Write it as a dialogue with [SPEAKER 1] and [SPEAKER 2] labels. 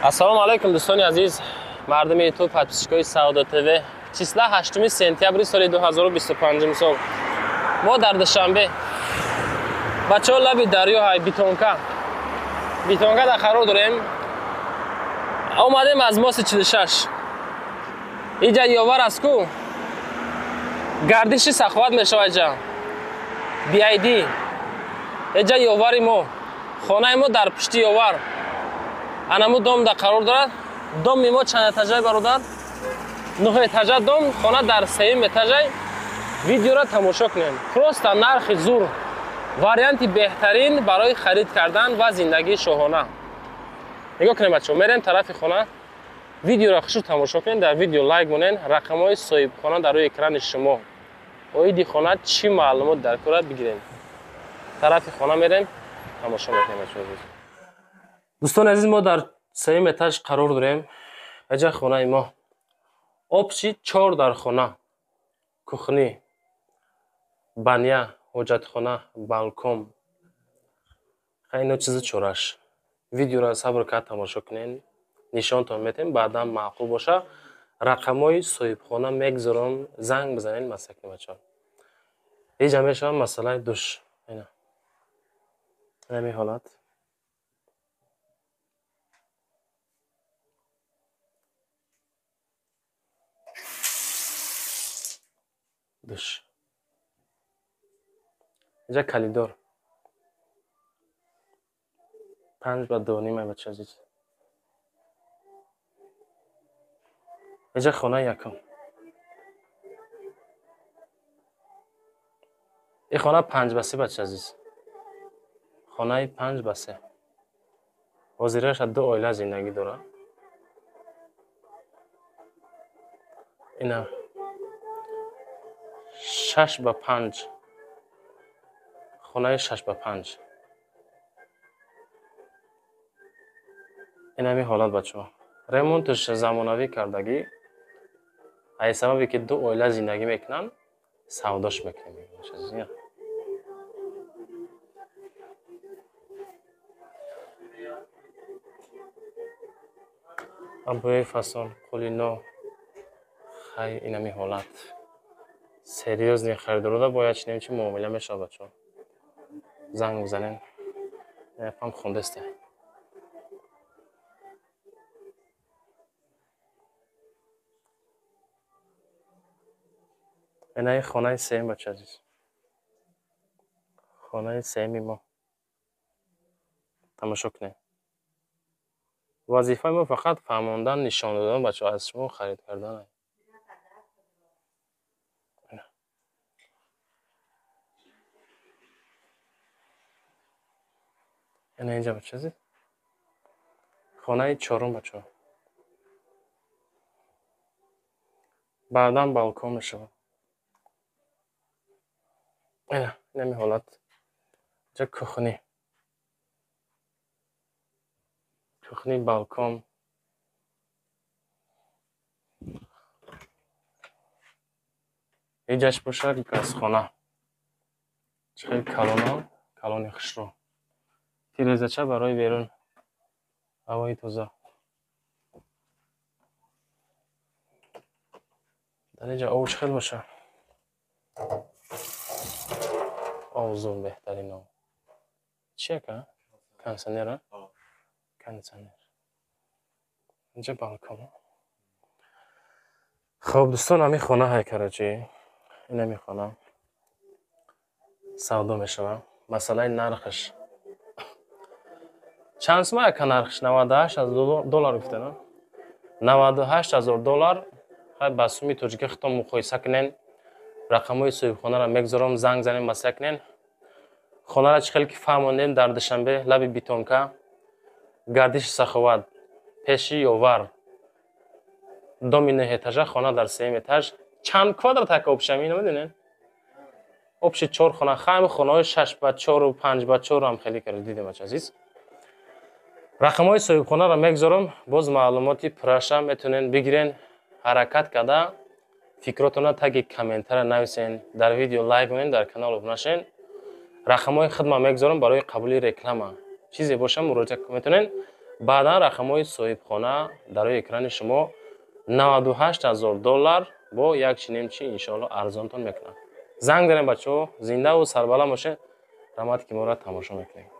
[SPEAKER 1] Ассалому алайкум, дӯстони азиз, мардуми ютуб, подписчикои Савдо ТВ. Числа 8 сентябри соли 2025 сол. Мо дар Душанбе. Бачаҳо, лаби дарё ҳай Битонка. Битонка дар қарор дорем. Омадем аз моси 46. Иҷа ёвар аст ку? Гардиши саховат мешавад иҷа. BID. Иҷа ёвари мо. Хонаи мо дар пушти ёвар. Анаму дом да қарор дорад. Доми мо чанд этажай, бародар? Нӯҳ этажа дом, хона дар сеюм этажай. Видеоро тамошо кунем. Просто нархи зур. Варианти беҳтарин барои харид кардан ва зиндагии шоҳона. Нигоҳ кунем, бачаҳо, мерем тарафи хона. Видеоро хушур тамошо кунед, дар видео лайк монед, рақамҳои соҳибхона дар рӯи экрани шумо. Оиди хона чӣ маълумот дар кора бигирем. Тарафи хона мерем, тамошо мекунем, бачаҳо азиз. Дӯстони азиз, мо дар сеюм этаж қарор дорем. Эҷа хонаи мо. Общий чор дар хона. Кухни, баня, ҳоҷатхона, балкон. Ино чизи чораш. Видеоро сабр кард тамошо кунед. Нишонтон метем, баъдан маъқул боша. Рақамҳои соҳибхона мегузорам, занг бизанед, масъала кунед, бачаҳо. Иҷа мешавад масъалаи душ. Ина. Ҳамин ҳолат. Душ. Инҷа коридор. 5 ба 2.5, бача азиз. Инҷа хонаи якум. Ин хона 5 ба 3, бача азиз. Хонаи 5 ба 3. Ҳозираша ду оила зиндагӣ дорад. Ина 6 ба 5. Хонаи 6 ба 5. Ин ҳамин ҳолат, бачаҳо. Ремонташ замонавӣ кардагӣ. Аз сабабе ки ду оила зиндагӣ мекунанд, савдош мекунем. Абои фасон, қулино. Хай, ин ҳамин ҳолат. Серьёзный харидорода бояд чинем чи муомила мешавад, бачаҳо. Занг бизанем. Пам хондесте. Инаи хонаи сеюм, бача азиз. Хонаи сеюми мо. Тамошо кунед. Вазифаи мо фақат фаҳмондан, нишон додан, бачаҳо, аз шумо харид кардан. Ина инҷа, бача азиз. Хонаи чорум, бачаҳо. Баъдан балкон мешавад. Ина, инами ҳолат. Инҷа кухни. Кухни, балкон. Иҷаш бошад газхона. Чӣ хел калона, калони хушрӯ. Тирезача барои берун. Ҳавои тоза. Дар инҷа об чӣ хел боша? Об зур, беҳтарин об. Чи ака? Кондиционер, а? Кондиционер. Инҷа балкон. Хоб, дӯстон, ҳамин хона ҳай, короче. Ин ҳамин хона. Савдо мешавад. Масъалаи нархаш. Чанд сума ака нархаш? 98 доллар гуфта, на? 98 000 доллар. Хай, ба суми тоҷикӣ худтон муқоиса кунен. Рақамҳои соҳибхонаро мегузорам, занг занем, масъала кунен. Хонаро чӣ хел ки фаҳмондем, дар Душанбе, лаби Битонка, гардиши саховат, пеши ёвар. Доми нӯҳ этажа, хона дар сеюм этаж. Чанд квадрат ака общий ҳамин, намедонед? Общий чор хона, ҳами хонаҳои 6 ба 4-у 5 ба 4 ҳам хеле карда дидем, бача азиз. Рақамҳои соҳибхонаро мегузорам, боз маълумоти пурраша метавонед бигирен. Ҳаракат карда фикротонро таги комментария нависен, дар видео лайк монед, дар канал обуна шавед. Рақамҳои хидмат мегузорам барои қабули реклама. Чизе боша, муроҷиат метавонед. Баъдан рақамҳои соҳибхона дар рӯи экрани шумо. 98 ҳазор доллар бо як чинемчи иншоалло арзонтон мекунад. Занг дарем, бачаҳо, зиндаву сарбаланд бошед. Раҳмат, ки моро тамошо мекунед.